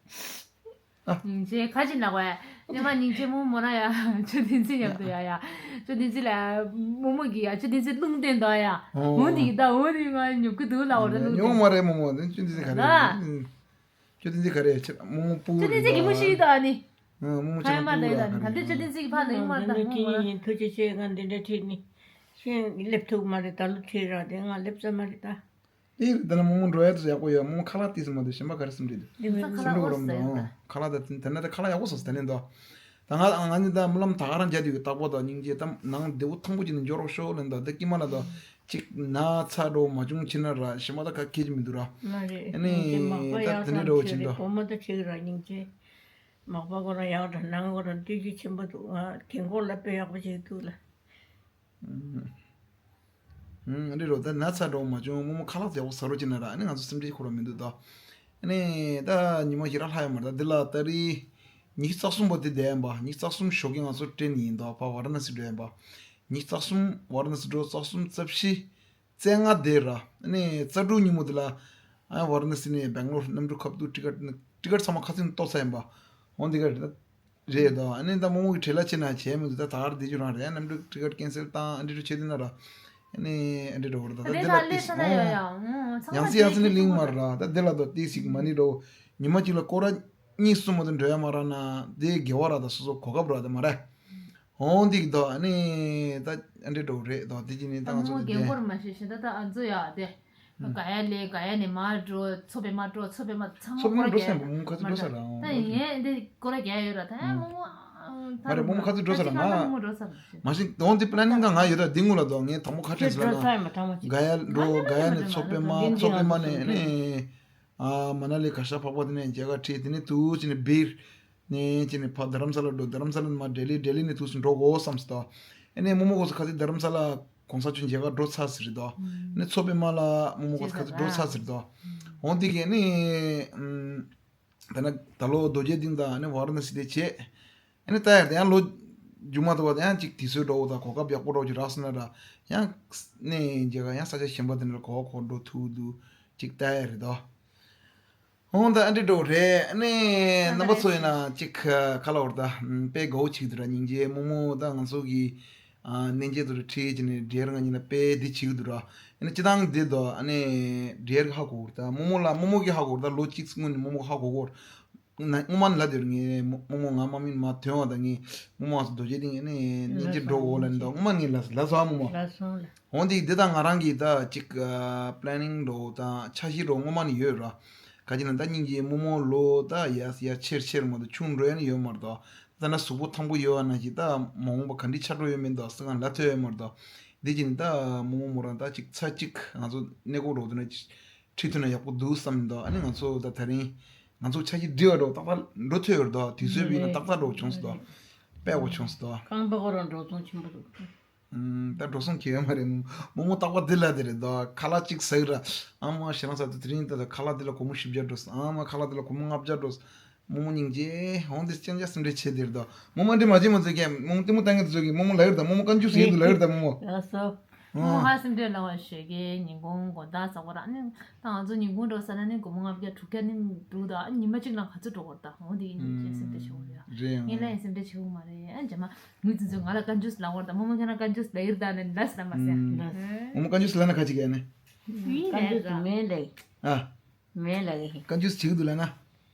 སྙིང་རྗེ་ཁ་ཅིག་ནག་པ་ཡ། སྙེ་མ་སྙིང་རྗེ་མོ་མོ་ར་ཡ། ཆུ་དེ་ཚི་མཉམ་དུ་ཡ་ཡ། ཆུ་དེ་ཚི་ལ་མོ་མོ་གི་ཡ་ཆུ་དེ་ཚི་རླུང་བསྟན་དོ་ཡ། འོ་འདི་གི་ད་འོ་འདི་ང་ཉོབ་གི་འདུག་ལ་འོ་ར་རླུང་ཉོབ་མ་རེད་མོ་མོ་དེ་ཆུ་དེ་ཚི་ག་རེ་ཆུ་དེ་ཚི་ག་རེ་ཆེ་མོ་མོ་པུ་ཆུ་དེ་ཚི་གི་མོ་ཤི་ད་ཨ་ནི། མོ་མོ་ཆེ་ཕ་མ་ལ་ད་ནི་ད་འདི་ཆུ་དེ་ཚི་གི་ཕ་ལ་ཡོང་མ་རེད་ད་མོ་མོ་ར། ཐུགས་རྗེ་ཆེ་ང་འདི་འདྲ་ཁྲིད་ནི། ཤེས་སླེབས་ཐུབ་མ་རེད་ད་ལོ་ཁྲིད་ར་དེ་ང་སླེབས་ས་མ་རེད་ད། དེ་རེད་ད་ན་མོ་མོ་འགྲོ་ཡ་དེ་ཚོ་ཡག་པོ་ཡོད་མོ་མོ་ཁ་ལག་དེ་ཚོ་མ་དེ་གཞན་པ་ག་རེ་སེམས་ཁྲལ་འདུག་ཁ་ལག་འོ་ས་ཡོད་ད། ཁ་ལག་ད་དེ་ན་ད་ཁ་ལག་ཡག་པོ་བཟོ་ས་དེ་ནས་འདུག་ད་ང་ང་ནི་ད་རྨི་ལམ་ད་ག་རང་མཇལ་དུས་ཀྱི་རྟག་པར་དང་སྙིང་རྗེ་ད་ནང་བདེ་པོ་ཐང་པོ་ཅིག་ནས་འབྱོར་རོགས་ཤོག་ལབ་ད་ད་ཀྱི་མ་ལ་ད་ཅིག་ན་ཚ་འགྲོ་མ་བྱུང་ཕྱིན་ན་ར་གཞན་པ་ད་ག་གེ་ཅིག་མི་འདུག་ར། མ་རེད་ཨ་ནི་སྙིང་རྗེ་མག་པ་ད་ཡག་དེ་ནས་ཙམ་འགྲོ་ཁྲིད་ཕྱིན་རེད་ད། གོ་མ་ད་ཁྲིད་ར་སྙིང་རྗེ། མག་པ་ཁོ་རང་ཡག་ར་ནང་ཁོ་རང་ཏི་ཅི་ཆེན་པོ་འདུག་ང་རྒན་གོག་ལ་དཔེ་ཡག་པོ་བྱེད་ཐུབ་ལ། ཨ་འདི་རོ་ད་ན་ཚ་འགྲོ་མ་བྱུང་མོ་མོ་ཁ་ལག་ཡག་པོ་ཟ་རོགས་བྱེད་ན་ར་ཨ་ནི་ང་ཚོ་སེམས་ཁྲལ་ཁོ་ར་མི་འདུག་ད། ཨ་ནི་ད་ཉི་མ་ཞིག་ར་ལྷག་ཡོད་མ་རེད་ད་འདི་ལ་ད་རེས་ཉི་ཤུ་རྩ་གསུམ་པ་དེ་བསྡད་ཡིན་པ་ཉི་ཤུ་རྩ་གསུམ་ཞོགས་ཀྱི་ང་ཚོ་ཊེན་ཡིན་ད་ཕ་ཝ་ར་ན་སི་འགྲོ་ཡིན་པ། ཉི་ཤུ་རྩ་གསུམ་ཝ་ར་ན་སི་འགྲོ་རྩ་གསུམ་རྩ་བཞི། རྩ་ལྔ་དེ་ར་ཨ་ནི་རྩ་དྲུག་ཉིན་མོ་དེ་ལ་ཨ་ཝ་ར་ན་སི་ནས་སྦེང་ལོར་གནམ་གྲུ་ཁ་ཐུག་ཊི་ཀེ་ཊི་ཊི་ཀེ་ཊི་ཚང་མ་ཁ་སང་གཏོར་ཚར་ཡིན་པ། འོ་འདི་ག་རེད་ད། རེད་དོ། ཨ་ནི་ད་མོ་མོ་གི་བྲེལ་བ་ཆེ་ན་བྱས་མི་འདུག་ད་ད་གར་དེ་ཅུ་རང་རེད། གནམ་གྲུ་ཊི་ཀེ་ཊི་ཀེན་སེལ་བཏང་ཨ་འདྲི་རུ་ཆེ་དུས་ན་ར། ཨ་ནི་ཨ་འདྲི་འགྲོ་བར་ད་ད་དེ་དེ་ལ་ལ་ལས་ལས་ས་ན་ཡ་ཡ། ཡང་སི་ཡང་སི་ནི་ལིང་མ་ར་ད་དེ་ལ་དོ་ཏི་སིག་མ་ནི་འགྲོ། ཉི་མ་གཅིག་ལ་སྐོར་ར་གཉིས་གསུམ་མ་དུ་འགྲོ་ཡ་མ་ར་ན་དེ་དགེ་བ་ར་ད་སོ་སོ་གོ་སྐབས་ར་ད་མ་ར། འོ་འདི་གི་དོ་ཨ་ནི་ད་ཨ་འདྲི་འགྲོ་རེད་དོ་དེ་གཅིག་ནི་ད་ད་ང་ཚོ་མོ་དེ་རྒན་གོར་མ་ཤེས་ཤེས་ད་ད་ཨ་ཛོ་ཡ་དེ། ག་ཡ་ལས་ག་ཡ་ནས་མར་འགྲོ་མཚོ་པའི་མར་འགྲོ་མཚོ་པའི་མར་ཚང་མ་མཚོ་པའི་མར་འགྲོ་སེམས་པ་མུ་ཁ་ཚོ་འགྲོ་ས་རང་ད་ཡིན་ངས་འདི་སྐོར་ར་རྒྱག་ཡོད་ར་ད་ཡ་མོ་མོ་ད་རེ་མོ་མོ་ཁ་ཚོ་འགྲོ་ས་ར་ང་མོ་མོ་འགྲོ་ས་ར་མ་གཞི་དོན་དེ་པི་ལ་ནིང་ད་ང་ཡོད་ད་འདི་ངུ་ལ་དོ་ངས་དང་པོ་ཁ་ཁྱོད་ཕྲལ་ས་འགྲོ་ལ་ས་ཡ་མ་ཐང་མ་ཅིག་ག་ཡ་འགྲོ་ག་ཡ་ནས་མཚོ་པའི་མར་མཚོ་པའི་མར་ནས་ནས་ཨ་མ་ན་ལི་ག་ཤ་ཕག་པ་དེ་ནས་མཇལ་ཁ་ཁྲིད་དེ་ནས་དུ་ཅི་ནས་བིར། ནས་ཅི་ནས་ཕ་རྡ་རམ་ས་ལ་འགྲོ་རྡ་རམ་ས་ལ་མ་ལྡི་ལི་ལྡི་ལི་ནས་དུས་སུ་འགྲོ་དགོས་བསམ་སོང་། ཨ་ནས་རྨོ་མོ་གོ་སོ་ཁ་ཚི་རྡ་རམ་ས་ལ་གོང་ས་མཆོག་མཇལ་ཁ་འགྲོ་ཚར་ཟེར་དོ། ཨ་ནས་མཚོ་པའི་མ་ལ་རྨོ་མོ་གོ་སོ་ཁ་ཚི་འགྲོ་ཚར་ཟེར་དོ། འོང་དེ་གས་ནི་ད་ན་ད་ལོ་རྡོ་རྗེ་གདིང་དང་ཨ་ནས་ཝ་ར་ན་སི་དེ་བྱས། ཨ་ནས་ལྟ་ཡར་དེ་ཡང་ལོ་རྒྱུས་མ་ཐོབ་པ་དེ་ཡང་ཅིག་དུས་ཚོད་འགྲོ་བ་དང་གོ་སྐབས་ཡག་པོ་འགྲོ་ཅིག་རག་སོང་ན་ར་ཡང་ནས་མཇལ་ཁ་ཡང་ས་ཆ་གཞན་པ་དེ་འདྲ་གོ་བ་གོ་འགྲོ་ཐུབ་འདུག་ཅིག་ལྟ་ཡ་རེད་དོ། ཧོང་ད་ཨ་འདྲི་འགྲོ་རེད། ཨ་ནི་རྣམ་པ་ཚོ་ཡིན་ན་གཅིག་ཁ་ལ་བར་ད་དཔེ་དགའ་བོ་ཆིག་དུ་ར་སྙིང་རྗེ་རྨོ་མོ་ད་ང་ཚོ་གི་གནས་མཇལ་དུ་ར་ཁྲིད་ཅི་ནས་འདྲེར་ང་གཉིས་ན་དཔེ་འདི་ཆིག་དུ་ར། ཨ་ནི་སྤྱི་བཏང་འདི་དོ་ཨ་ནི་འདྲེར་ཧ་གོ་བར་ད་རྨོ་མོ་ལ་རྨོ་མོ་གི་ཧ་གོ་བར་ད་ལོ་གཅིག་སྔོན་ནས་རྨོ་མོ་ཧ་གོ་གོ་བར། ན་སྔོན་མ་ནི་ལ་དེར་ངས་རྨོ་མོ་ང་མ་མིན་མ་ཐོན་བ་ད་ངས་རྨོ་མོ་ང་ཚོ་རྡོ་རྗེ་གདིང་ཨ་ནི་གནས་མཇལ་འགྲོ་གོ་ལ་ནི་ད་སྔོན་མ་ངས་ལ་ལ་སོ་ཨ་རྨོ་མོ། ལ་སོང་ལ། འོན་ཏེ་འདི་དང་ང་རང་གིས་ད་ཅིག་པི་ལེ་ནིང་འགྲོ་དང་འཆར་གཞི་འགྲོ་སྔོན་མ་ནས་ཡོད་ར། ག་ཅི་ན་ད་སྙིང་རྗེ་རྨོ་མོ་ལོ་ད་ཡ་ཡ་ཆེར་ཆེར་མ་གཏོགས་ཆུང་འགྲོ་ཡ་ནི་ཡོད་མ་རེད་དོ། ད་ན་གཟུགས་པོ་ཐང་པོ་ཡོད་བ་ན་ཞིག་ད་མ་འོངས་པ་ག་འདྲི་ཆགས་འགྲོ་ཡོད་མིན་དོ་ཟེར་ང་ལ་ཐོས་ཡོད་མ་རེད་དོ། འདི་ཅི་ནི་ད་རྨོ་མོ་མོ་རང་ད་ཅིག་ཚ་ཅིག་ང་ཚོ་གནས་སྐོར་འགྲོ་དུས་ན་ཁྲིད་ཐུབ་ན་ཡག་པོ་འདུག་བསམ་མི་འདུག་ཨ་ནི་ང་ཚོ་ད་ད་རིང་ང་ཚོ་འཆར་གཞི་འགྲིག་པ་འགྲོ་ཏག་ཏག་འགྲོ་ཐུབ་ཡོད་རེད་དོ། དུས་ཚོད་བི་ན་ཏག་ཏག་འགྲོ་བྱུང་སོང་དོ། དཔེ་བོ་བྱུང་སོང་དོ། རྐང་པ་ཁོ་རང་འགྲོ་སོང་ཆེན་པོ་འདུག་ཨུམ། ད་འགྲོ་སོང་གི་ཡོད་མ་རེད། རྨོ་མོ་རྟག་པར་འདི་ལ་དེ་རེད་དོ། ཁ་ལག་གཅིག་ཟ་གི་ར། ཨ་མ་ཞེ་སྡང་ས་དེ་དེ་རིང་ད་ཁ་ལག་འདི་ལ་སྒོར་མོ་བཞི་བརྒྱ་འགྲོ་སོང་། ཨ་མ་ཁ་ལག་འདི་ལ་སྒོར་མོ་ལྔ་བརྒྱ་འགྲོ་སོང་། རྨོ་མོ་སྙིང་རྗེ། འོང་འདི་ཅང་ཅང་སེམས་ཁྲལ་བྱེད་དེ་རེད་དོ། རྨོ་མོ་འདི་མ་བྱེད་མ་ཚོད་ཀྱི་རྨོ་མོ་ལྟད་མོ་ལྟ་མཁན་དེ་ཚོ་གིས་རྨོ་མོ་ལབ་ཡོད་ད། རྨོ་མོ་བཀའ་འགྱུར་ཟེར་གྱི་འདུག་ལབ་ཡོད་ད་རྨོ་མོ། ལགས་སོ། རྨོ་མོ་ཧ་སེམས་ཁྲལ་ལངས་པ་ཞོད་ཀྱི་ཉིན་གུང་དགོང་དག་ཟ་གོ་ར། ཨ་ནི་ད་ང་ཚོ་ཉིན་གུང་འགྲོ་ས་ན་ནི་སྒོར་མོ་ལྔ་བརྒྱ་དྲུག་བརྒྱ་ནི་འདུག་ད། ཨ་ཉི་མ་གཅིག་ལ་ག་ཚོད་འགྲོ་གོ་ར་ད། འོ་དེ་ཡིན་ཅེས་སེམས་ཁྲལ་བྱེད་གོ་ར། རེད་ཡང་ངས་ལ་ཡང་སེམས་ཁྲལ་བྱེད་གོ་མ་རེད། ཨ་རྗེས་མ་མི་ཚོ་ཚོས་ང་ལ་བཀའ་འགྱུར་ལབ་གོ་ར་ད། རྨོ་མོ་ཁྱེད་རང་བཀའ་འགྱུར་ལབ་ཡོད་ད་ནི་ལབ་ཟེར་ལབ་མ་ཟེར། ཨུམ། རྨོ་མོ་བཀའ་འགྱུར་ལབ་ན་ག་ཅིག་ཡ་ནི། བཀའ་འགྱུར་མེད་ལབ། ཨ། མེད་ལབ་གི། བཀའ་འགྱུར་བྱེད་ཀྱི་འདུག་ལབ་ན།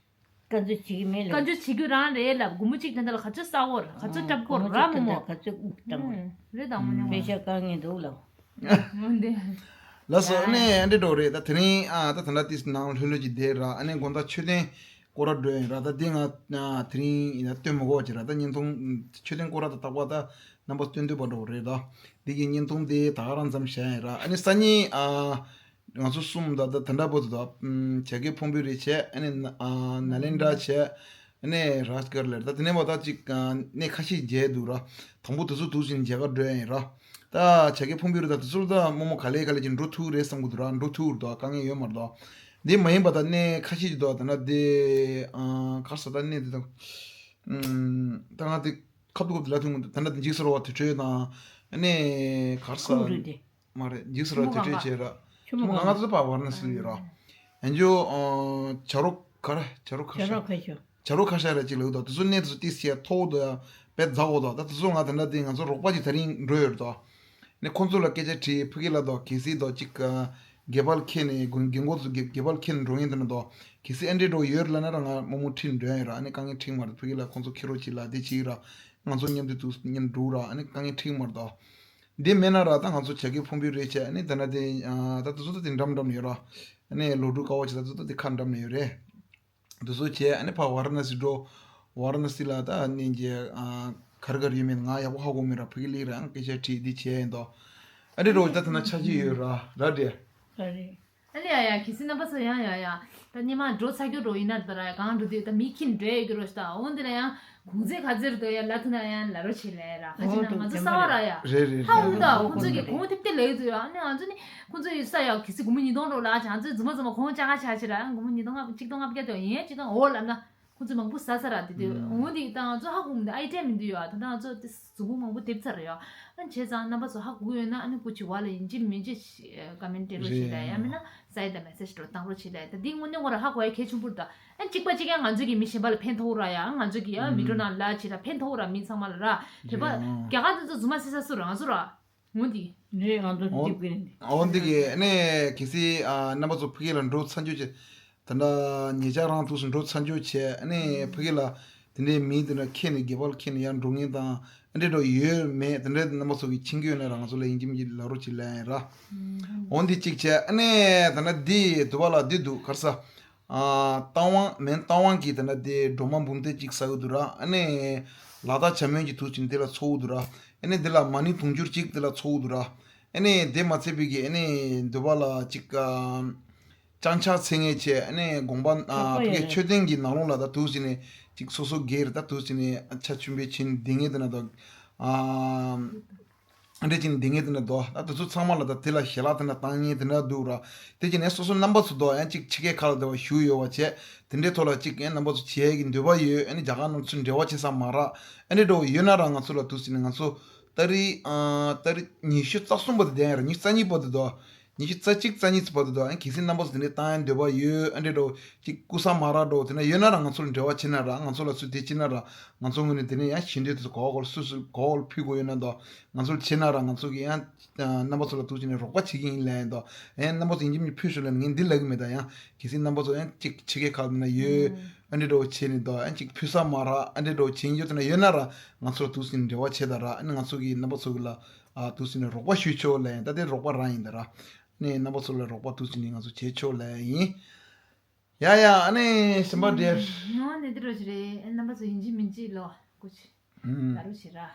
བཀའ་འགྱུར་བྱེད་ཀྱི་མེད་ལབ། བཀའ་འགྱུར་བྱེད་རྒྱུ་རང་རེད་ལབ། སྒོར་མོ་གཅིག་དེ་འདྲ་ལ་ག་ཚོད་བསགས་ཀྱི་ཡོད་རེད། ག་ཚོད་བཀྲམ་ཀྱི་ཡོད་རེད་ར་རྨོ་མོ། ག་ཚོད་བཀྲམ་ཀྱི་ཡོད་རེད། ཨུམ། རེད་ད་རྨོ་མོ། པེ་ཤ་དཀའ་ངལ་འདུག་ལབ། འོ་འདི། ལགས་སོ། ཨ་ནི་ཨ་འདྲ་འགྲོ་རེད། ད་དེ་རིང་ཨ་ད་ད་ལྟ་ཏིས་ནང་ལྷོད་ལྷོད་ཅིག་བསྡད་ར། ཨ་ནི་དགོང་དག་མཆོད་རྟེན་སྐོར་ར་འགྲོ་ཡིན་ར། ད་འདི་ང་ཨ་དེ་རིང་ཡིན་ན་སྟོན་མི་དགོས་པ་ཅིག་ར། ད་བརྙན་ཐུང་མཆོད་རྟེན་སྐོར་ར་ད་རྟག་པར་ད་རྣམ་པ་སྟོན་འདོད་པ་འདྲ་བོ་རེད་ད། འདི་གི་བརྙན་ཐུང་དེ་ད་ག་རང་མཚམས་བཞག་ཡིན་ར། ཨ་ནི་སང་ཉིན་ཨ། ང་ཚོ་གསུམ་ད་ད་ད་འདྲ་པོ་དེ་དང་། ཨམ། བྱ་རྒོད་ཕུང་པོའི་རི་བྱས། ཨ་ནི་ན་ཨ་ནཱ་ལེནྡྲ་བྱས། ཨ་ནི་རཱཇ་གར་ལ་ད་དེ་ནས་བ་ད་ཅིག་ཨ་གནས་ཁ་ཤས་མཇལ་འདུག་ར། དང་པོ་དེ་ཚོ་དུས་ཕྱིན་མཇལ་ཁ་འགྲོ་ཡ་ཡིན་ར། ད་བྱ་རྒོད་ཕུང་པོའི་རི་ད་དེ་ཚོ་ད་རྨོ་མོ་ག་ལེ་ག་ལེ་ཅིག་འགྲོ་ཐུབ་རེད་བསམ་གི་འདུག་ར། འགྲོ་ཐུབ་རེད་དོ། དཀའ་ངལ་ཡོད་མ་རེད་དོ། འདི་མ་ཡིན་པ་ད་གནས་ཁ་ཤས་ཅིག་འདུག་ད་ན་དེ་ཨ་ག་རེ་ཟེར་ད་གནས་དེ་ད། ཨམ། ད་ང་དེ་ཁ་ཐུག་ཁ་ཐུག་ལ་ཐུག་ད་ན་དེ་འཇིགས་སུ་རུང་བ་དུར་ཁྲོད་དང་། ཨ་ནི་ག་རེ་ཟེར། ཁུང་རུས་དེ། མ་རེད། འཇིགས་སུ་རུང་བ་དུར་ཁྲོད་བྱས་ར། ཆུ་མོ་གང་ག་ཚོ་ཕར་ཝཱ་ར་ཎ་སི་ལ་ཡོད་ར། ཡང་ཅིག་ཨ་བྱ་རོག་ག་རེ། བྱ་རོག་ཁ་ཤ། བྱ་རོག་ཁ་ཤ། བྱ་རོག་ཁ་ཤ་ར་ཅིག་ལ་ཡོད་དོ། དེ་ཚོ་གནས་དེ་ཚོ་ཏིས་ཡ་མཐོ་བོ་དོ། ཡ་དཔེ་འཛག་གོ་དོ། ད་དེ་ཚོ་ང་ད་ལྟ་དེ་ང་ཚོ་རོགས་པ་ཅིག་དེ་རིང་འགྲོ་ཡོད་རེད་དོ། ནས་ཁོང་ཚོ་ལ་སྐད་ཆ་དྲིས། ཕ་གི་ལ་དོ་གལ་སྲིད་དོ་ཅིག་ཨ་སྒལ་པར་འཁྱེར་ནས་རྒན་རྒན་གོག་ཚོ་སྒལ་སྒལ་པར་འཁྱེར་ནས་འགྲོ་མཁན་དེ་ན་དོ་གལ་སྲིད་ཨ་འདྲས་འགྲོ་ཡོད་ལབ་ན་ར་ང་རྨོ་མོ་ཁྲིད་འགྲོ་ཡ་ཡིན་ར། ཨ་ནི་དཀའ་ངལ་འཕྲད་མ་རེད། ཕ་གི་ལ་ཁོང་ཚོ་ཁྱེར་རོགས་བྱེད་ལ་དེ་བྱེད་ར། ང་ཚོ་མཉམ་དུ་དུ་མཉམ་འགྲོ་ར། ཨ་ནི་དཀའ་ངལ་འཕྲད་མ་རེད་དོ། འདི་མེད་ན་ར་ད་ང་ཚོ་བྱ་རྒོད་ཕུང་པོའི་རི་བྱས། ཨ་ནི་ད་ན་དེ་ཨ་ད་དེ་ཚོ་ད་དེ་འགྲམ་འགྲམ་ནས་ཡོད་ར། ཨ་ནི་ལོ་དྲུག་དཀར་པོ་བྱས། ད་དེ་ཚོ་ད་དེ་ཁ་འགྲམ་ནས་ཡོད་རེད། དེ་ཚོ་བྱས། ཨ་ནི་ཕར་ཝཱ་ར་ཎ་སི་འགྲོ། ཝཱ་ར་ཎ་སི་ལ་ད་ནི་རྗེས་ཨ་ག་རེ་ག་རེ་ཡོད་མེད་ང་ཡག་པོ་ཧ་གོ་མེད་ར། ཕ་གི་ལ་རང་སྐད་ཆ་དྲིས་འདི་བྱས་ཡིན་དོ། ཨ་འདྲས་འགྲོ་ད་དེ་ན་ཆ་ཅིག་ཡོད་ར་ར་འདྲས། ཨ་ལས་ཡ་ཡ་གལ་སྲིད་རྣམ་པ་ཚོ་ཡང་ཡ་ཡ་ད་སྙེ་མ་འགྲོ་ཚར་རྒྱུ་འགྲོ་ཡིན་ན་ད་ར་གང་འགྲོ་དུས་ད་མི་ཁྱིམ་འདྲེ་ཡོད་རྒྱུ་རོ་ཞིག་ད། འོ་འདི་ལ་ཡང་གུང་ཚིགས་ག་ཚོད་རེད་འདུག་ཡ་ལབ་ཐུབ་ན་ཡང་ལབ་རོགས་བྱེད་ལ་ཡ་ར། ཁ་ཅིག་ན་ང་ཚོ་གསར་པ་ར་ཡ། རེད་རེད། ཧ་གོ་ད་ཁོང་ཚོ་གི་གོང་ཐེབས་ཏེ་ལབ་ཡོད་དུས་ཡ། ཨ་ནི་ང་ཚོ་ནི་ཁོང་ཚོ་ཡོད་ས་ཡ་གལ་སྲིད་སྒོར་མོ་ཉིས་སྟོང་རོགས་ལ་ཨ་ཅག་ང་ཚོའི་རྫུན་མ་རྫུན་མ་གོང་ཅག་ག་ཆ་ཆེ་ར། སྒོར་མོ་ཉིས་སྟོང་ལྔ་གཅིག་སྟོང་ལྔ་བརྒྱ་དེ་ཡིན་གཅིག་སྟོང་འོ་ལབ་ན། ཁོང་ཚོས་མང་པོ་ཟ་ས་ར་དེ་དུས། འོ་འདི་ད་ང་ཚོ་ཧ་གོ་མི་འདུག་ཨའི་ཊེམ་མི་འདུག་ཡོད། ད་ལྟ་ང་ཚོ་དེ་གཟུགས་པོ་མང་པོ་འདེབས་ཚར་ཡོད། ཨ་བྱས་ཙང་རྣམ་པ་ཚོ་ཧ་གོ་ཡོད་ན་ཨ་ནི་སྐུ་མཁྱེན་ཝ་ལ་ཡིན་གཅིག་མིན་གཅིག་ཀ་མེན་ཊི་སྤྲད་རོགས་བྱེད་ལ། ཡང་མིན་ན་ས་ཡི་ད་མེ་སེ་ཇི་འགྲོ་བཏང་རོགས་བྱེད་ལ། ད་འདི་དངོས་གནས་ཁོ་ར་ཧ་གོ་ཡ་གལ་ཆེན་པོ་རེད། ད་ཨ་གཅིག་པ་གཅིག་ཀྱང་ང་ཚོ་གི་མི་གཞན་པ་ལ་ཕན་ཐོགས་ར་ཡ། ང་ཚོ་གི་ཡ་མི་འགྲོ་ན་ལ་བྱེད་ར་ཕན་ཐོགས་ར། མི་ཚང་མ་ལ་ར་དེ་བ་རྒྱ་གར་དེ་ཚོ་རྫུན་མ་ཟེར་ས་སུ་ར་ང་ཚོ་ར། འོ་འདི། རེད། ང་ཚོ་འོ་འདི་གི་ནས་གལ་སྲིད་ཨ་རྣམ་པ་ཚོ་ཕ་གི་ལ་འགྲོ་ཚར་རྒྱུ་བྱས། ད་ལྟ་ཉེ་ཆར་རང་དུས་སུ་འགྲོ་ཚར་རྒྱུ་བྱས། ཨ་ནི་ཕ་གི་ལ་དེ་འདྲའི་མི་དེ་འདྲ་ཁྱེར་ནས་སྒལ་པར་འཁྱེར་ནས་ཡར་འགྲོ་མཁན་དང་ཨ་འདྲས་འགྲོ་ཡོད་མེད་དེ་འདྲའི་རྣམ་པ་ཚོ་གི་མཁྱེན་གྱི་ཡོད་ན་ར་ང་ཚོ་ལ་ཡིན་གཅིག་མིན་གཅིག་ལབ་རོགས་བྱེད་ལབ་ཡིན་ར། འོ་འདི་གཅིག་བྱས། ཨ་ནི་ད་ལྟ་འདི་དུ་བ་ལ་འདི་འདུག་ག་རེ་ཟ། ཨ་རྟ་དབང་མེན། རྟ་དབང་གིས་ད་ལྟ་དེ་སྒྲོལ་མ་འབུམ་སྡེ་གཅིག་ཟ་གི་འདུག་ར། ཨ་ནི་ལ་དྭགས་བྱམས་སྨན་གྱི་དུས་ཆེན་དེ་ལ་འཚོགས་འདུག་ར། ཨ་ནི་འདི་ལ་མ་ཎི་དུང་ཕྱུར་གཅིག་དེ་ལ་འཚོགས་འདུག་ར། ཨ་ནི་དེ་མ་ཚད་པའི་གི་ཨ་ནི་འདི་བ་ལ་ཅིག་ཨ་བརྐྱངས་ཕྱག་འཚལ་མཁན་བྱས། ཨ་ནི་དགོན་པ་ཨ་ཕ་གི་མཆོད་རྟེན་གྱི་ནང་ལོགས་ལ་ད་དུས་ཆེན་ནས་ཅིག་སོ་སོ་སྒེར་ད་དུས་ཆེན་ནས་ཕྱག་མཆོད་འབུལ་བྱེད་འདི་ངེས་དེ་ན་ད་ཨ། ཨ་འདྲས་ཅིག་འདི་ངས་དེ་འདྲ་འདུག་ད་དེ་ཚོ་ཚང་མ་ལ་ད་དེ་ལ་ཞལ་ལག་དེ་འདྲ་བཏང་མཁན་དེ་འདྲ་འདུག་ར། དེ་ཅིག་ནས་སོ་སོ་རྣམ་པ་ཚོ་དོ་ཡང་ཅིག་ཕྱི་རྒྱལ་ཁག་ལ་དེ་བ་བཞུགས་ཡོད་པ་བྱས། དེ་འདྲའི་ཐོག་ལ་ཅིག་ཡང་རྣམ་པ་ཚོ་བྱེད་ཡས་ཀྱི་འདོད་པ་ཡོད། ཨ་ནི་རྒྱ་གར་ནང་ཚུར་འབྲེལ་བ་བྱེད་ས་མ་རག་ཨ་འདྲས་འགྲོ་ཡོད་ན་ར་ང་ཚོ་ལ་དུས་ཟིན་ནས་ང་ཚོ་ཏ་རིག་ཨ་ཏ་རིག་ཉི་ཤུ་རྩ་གསུམ་བར་དུ་བསྡད་ཡ་ར། ཉི་ཤུ་རྩ་གཉིས་བར་དུ་དོ། ཉི་ཤུ་རྩ་གཅིག་རྩ་གཉིས་ཚོ་བར་དུ་དོ། ཨ་ནི་གལ་སྲིད་རྣམ་པ་ཚོ་དེ་འདྲའི་བཏང་ཡ་འདོད་པ་ཡོད། ཨ་འདྲས་འགྲོ་ཅིག་སྐུ་ས་མ་རག་འགྲོ་དེ་འདྲ་ཡོད་ན་ར་ང་ཚོ་ལ་འབྲེལ་བ་བྱེད་ན་ར། ང་ཚོ་ལ་ཚུར་དེ་བྱེད་ན་ར། ང་ཚོ་ངོས་ནས་དེ་ནས་ཡང་ཞལ་འདོན་དེ་ཚོ་ག་བ་ག་བ་སུ་སུ་ག་བ་ག་བ་ཕུལ་དགོས་ཡོད་ན་དོ། ང་ཚོར་བྱེད་ན་ར་ང་ཚོ་གིས་ཡང་ཨ་རྣམ་པ་ཚོ་ལ་ཐུགས་རྗེ་ནས་རོགས་པ་བྱེད་ཀྱི་ཡིན་ལབ་ཡིན་དོ། ཨེ་རྣམ་པ་ཚོ་ཡིན་གཅིག་མིན་གཅིག་ཕུལ་ཤོག་ལབ་ངས་འདི་ལབ་ཀྱི་མེད། ད་ཡང་གལ་སྲིད་རྣམ་པ་ཚོ་ཡང་གཅིག་ཕྱི་རྒྱལ་ཁག་ན་ཡོད། ཨ་འདྲས་འགྲོ་བྱེད་ནས་དོ། ཡང་གཅིག་ཕུལ་ས་མ་རག་ཨ་འདྲས་འགྲོ་བྱེད་ཡོད་དེ་ན་ཡོད་ན་ར་ང་ཚོ་ལ་ཐུགས་རྗེ་ནས་འབྲེལ་བ་བྱེད་ད་ར། ཨ་ནི་ང་ཚོ་གིས་རྣམ་པ་ཚོ་གི་ལ་ཨ་ཐུགས་རྗེ་ནས་རོགས་པ་ཞུ་ཆོག་ལབ་ཡིན། ད་དེ་རོགས་པ་རང་ཡིན་ད་ར། ཨ་ནི་རྣམ་པ་ཚོ་ལ་རོགས་པ་ཐུགས་རྗེ་ནས་ང་ཚོ་བྱེད་ཆོག་ལབ་ཡིན། ཡ་ཡ། ཨ་ནི་གཞན་པ་འདྲེར། ངོ་ནས་འདི་རོ་ཞིག་རེད། ཨེ་རྣམ་པ་ཚོ་ཡིན་གཅིག་མིན་གཅིག་ལོ་སྐུ་མཁྱེན་ད་རོ་ཞིག་ར།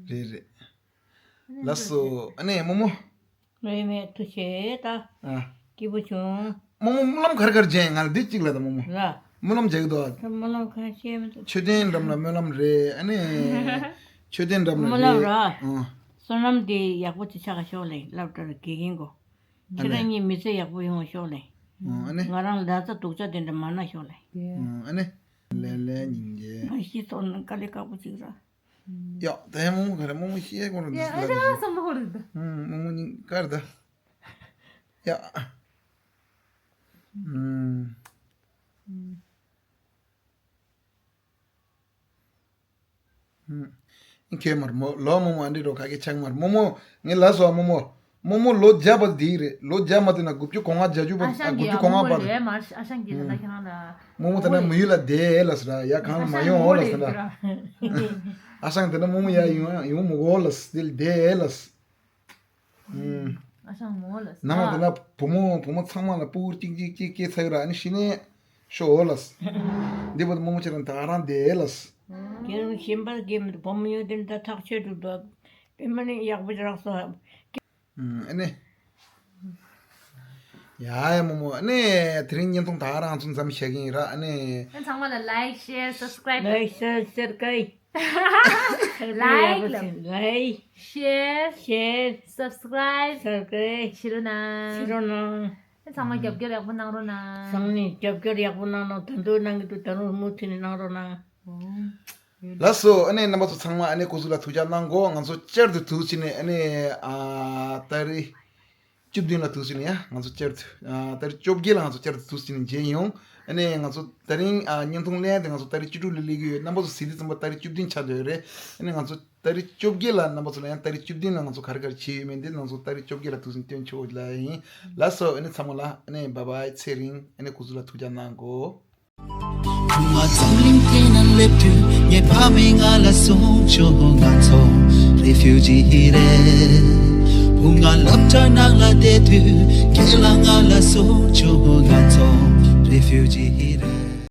རེད་རེད། ལགས་སོ། ཨ་ནི་རྨོ་མོ། རེད་མེད་ཐུགས་ཆེ་ད། ཨ། སྐྱིད་པོ་བྱུང་། རྨོ་མོ་སྨོན་ལམ་ག་རེ་ག་རེ་བྱས་ཡིན། ང་ལ་འདི་གཅིག་ལབ་དང་རྨོ་མོ། ལ། སྨོན་ལམ་བྱེད་ཀྱི་འདུག་སྨོན་ལམ་ག་རེ་བྱས་མི་འདུག་མཆོད་རྟེན་འགྲམ་ལ་སྨོན་ལམ་རེད། ཨ་ནི། མཆོད་རྟེན་འགྲམ་ལ་སྨོན་ལམ་རེད། ར། ཨ། བསོད་ནམས་དེ་ཡག་པོ་ཅིག་ཆགས་ཤོག་ལེ། སློབ་གྲྭར་དགེ་རྒན་གོ། ཁྱེད་རང་གཉིས་མི་ཚེ་ཡག་པོ་ཡོང་ཤོག་ལེ། ཨ་ནི། ང་རང་ལ་རྩ་སྡུག་ཅག་དེ་འདྲ་མ་ན་ཤོག་ལེ། ཨ་ནི། ལེ་ལེ་སྙིང་རྗེ། ང་ཤི་སོང་ན་དཀའ་ལས་ཁག་པོ་ཅིག་ར། ཡ་ད་ཡ་རྨོ་མོ་ག་རེ། རྨོ་མོ་ཤི་ཡ་གོ་ར་འདི་ཡ་ཨ་ཅག་བསམ་བློ་ཧོར་འདི། རྨོ་མོ་སྙིང་དཀར་ད། ཡ། ཨུམ། ཨུམ། ཨིན་ཁྱོད་མར་མོ་ལོ་རྨོ་མོ་ཨ་འདྲི་རོ་ག་གེ་ཆག་མར་རྨོ་མོ་ངས་ལ་སོ་རྨོ་མོ། རྨོ་མོ་ལོ་བརྒྱ་པ་དེ་རེད། ལོ་བརྒྱ་མ་དེ་ན་དགུ་བཅུ་གོ་ལྔ་བརྒྱད་ཅུ་པ་ཨ་ཞང་གི་དགུ་བཅུ་གོ་ལྔ་པ་རེད། ཨ་ཞང་གི་ད་ལྟ་ཁྱེད་རང་ལ། རྨོ་མོ་ད་ན་མི་ཡུལ་ལ་བསྡད་ལ་ཟེར་ཡ། གང་ལ་མ་ཡོང་འོ་ལ་ཟེར་ན། ཨ་ཞང་ད་ན་རྨོ་མོ་ཡ་ཡོང་ཡོང་མི་འོ་ལ་ཟེར་བསྡད་ལ། ཨ་ཞང་མོ་ལ་ཟེར། ནང་ལ་ད་ན་བུ་མོ་བུ་མོ་ཚང་མ་ལ་སྤུ་གུར་གཅིག་གཅིག་གཅིག་སྐྱེས་ཚར་ར་ཨ་ནི་ཤི་ནས་ཤོ་འོ་ལ་ཟེར། འདི་བར་རྨོ་མོ་ཁྱེད་རང་ད་རང་བསྡད་ལ་ཟེར། ཁྱེད་རང་གཞན་པར་གྱེས་མི་འདུག་བུ་མོ་ཡོད་དེ་ད་ཐག་ཆོད་འདུག་ད། པད་མ་ནི་ཡག་པོ་རག་སོང་། ཨ་ནི། ཡ་ཡ་རྨོ་མོ། ཨ་ནི་དེ་རིང་བརྙན་ཐུང་ད་རང་ཚོ་མཚམས་བཞག་གི་ཡིན་ར། ཨ་ནི། ཨ་ཚང་མ་ལ་like share subscribe like share share ཀའི། like like share share subscribe subscribe ཞུ་རོགས་གནང་། ཞུ་རོགས་གནང་། ཨ་ཚང་མ་རྒྱབ་སྐྱོར་ཡག་པོ་གནང་རོགས་གནང་། ཚང་མས་རྒྱབ་སྐྱོར་ཡག་པོ་གནང་རོགས། ད་དུང་གནང་གི་འདུག་ད་རུང་མུ་མཐུད་ནས་གནང་རོགས་གནང་། ལགས་སོ། ཨ་ནི་རྣམ་པ་ཚོ་ཚང་མ་ཨ་ནི་སྐུ་གཟུགས་ལ་ཐུགས་ཅག་གནང་གོ། ང་ཚོ་བསྐྱར་དུ་ཐུག་ཕྱིན་ནས་ཨ་ནི་ཨ་ཏ་རིག་བཅུ་བདུན་ལ་ཐུག་ཕྱིན་ནས་ཡ་ང་ཚོ་བསྐྱར་དུ་ཨ་ཏ་རིག་བཅོ་བརྒྱད་ལ་ང་ཚོ་བསྐྱར་དུ་ཐུག་ཕྱིན་ནས་མཇལ་ཡོང་། ཨ་ནི་ང་ཚོ་ད་རིང་ཨ་བརྙན་ཐུང་ལེན་དེ་ང་ཚོ་ཏ་རིག་བཅུ་དྲུག་ལ་སླེབས་ཀྱི་ཡོད། རྣམ་པ་ཚོ་གཟིགས་དུས་ཙམ་པ་ཏ་རིག་བཅུ་བདུན་ཆགས་བསྡད་ཡོད་རེད། ཨ་ནི་ང་ཚོ་ཏ་རིག་བཅོ་བརྒྱད་ལ་རྣམ་པ་ཚོ་ལ་ཡང་ཏ་རིག་བཅུ་བདུན་ལ་ང་ཚོ་ག་རེ་ག་རེ་བྱས་ཡོད་མེད་འདི་ང་ཚོ་ཏ་རིག་བཅོ་བརྒྱད་ལ་ཐུག་ཕྱིན་སྟོན་ཆོག་ལ་ཡིན། ལགས་སོ། ཨ་ནི་ཚང་མ་ལ་ཨ་ནི་བཱའི་བཱའི། ཚེ་རིང་། ཨ་ནི་སྐུ་གཟུགས་ལ་ཐུགས་ཅག་གནང་གོ། བུ་ང་འཛམ་གླིང་སྟེང་ན་སླེབས་དུས་ངའི་ཕ་མས་ང་ལ་གསུངས་བྱུང་། ང་ཚོ་རེ་ཕིའུ་ཇི་རེད། བུ་ང་སློབ་གྲྭ་ནང་ལ་བསྡད་དུས་ཁྱེད་ལ་ང་ལ་གསུངས་བྱུང་། ང་ཚོ་རེ་ཕིའུ་ཇི།